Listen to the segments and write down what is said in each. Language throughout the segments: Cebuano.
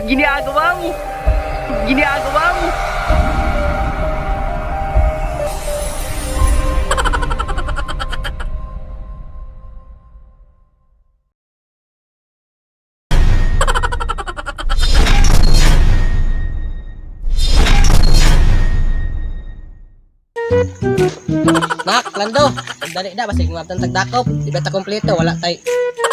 Ginagawa mo! Ginagawa mo! Nak, Lando, dali na basig mga tang tagdakop. Di ba ta kompleto, wala tay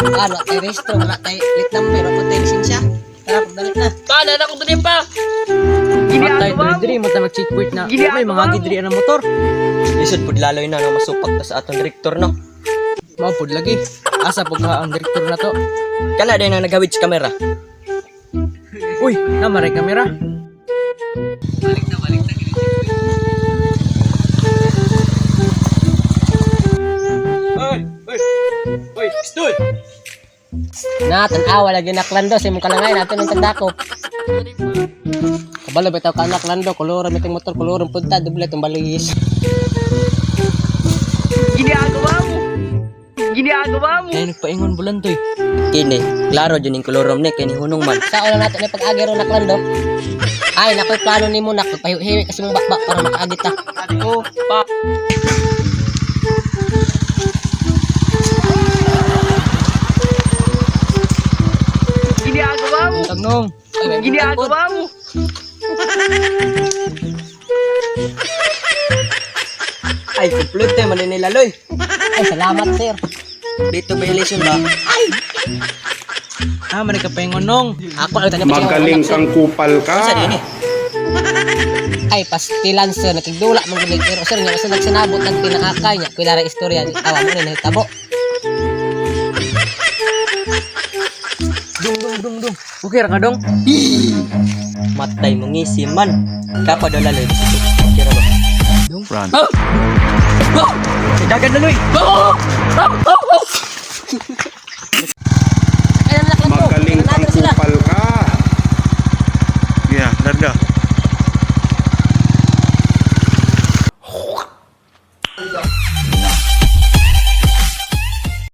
wala tay rehistro, wala tay plate number, wala tay lisensya. Tara, pagdali na. Pa, nana ko dali pa! Matay Ginagawa mo! diri mata mag-checkpoint na. Ginagawa May mga mo. gidiri ang motor. Lisod pud laloy na no masupak ta sa atong direktor no. Mao pud lagi. Asa pud ka ang direktor na to? Kana day nang nagawid sa kamera. Uy, namaray kamera. Oy, oy. Oy, pistol. Na, tan-awa lagi nak Lando, sa imong kalangay nato ng tagdakop. Kabalo bitaw ka anak Lando, koloran miting motor, koloran punta, doble tong baluyis. Ginagawa mo! Ginagawa mo! Kaya nagpaingon bulantoy. Kini, klaro jud ning kolorom ni kay ni hunong man. Sa una nato ni pag-agi ron nak Lando. Ay, nakoy plano nimo nak, pagpahiwi kasi mong bakbak para makaagi ta. Oh, pa. Ginagawa mo! Tagnong. Ay, may Ginagawa mo! Ay, kompleto man ni laloy. Ay, salamat sir. Dito violation ba? Ah, man nagkapaingon nong. Ako lang tani Magaling kang kupal ka. Sa dinhi. Ay, pastilan sir, nakigdula man gud pero sir nya sa nagsinabot ang pinaakay niya, kuila ra istorya ni awa mo ni nahitabo. Dung dung dung dung. Okay ra ka dong. Matay mo ngisi man. Kapo daw laloy. Kira ba? Dong. Run. Oh! Oh! Dagan laloy. Oh! Oh! Oh! Oh!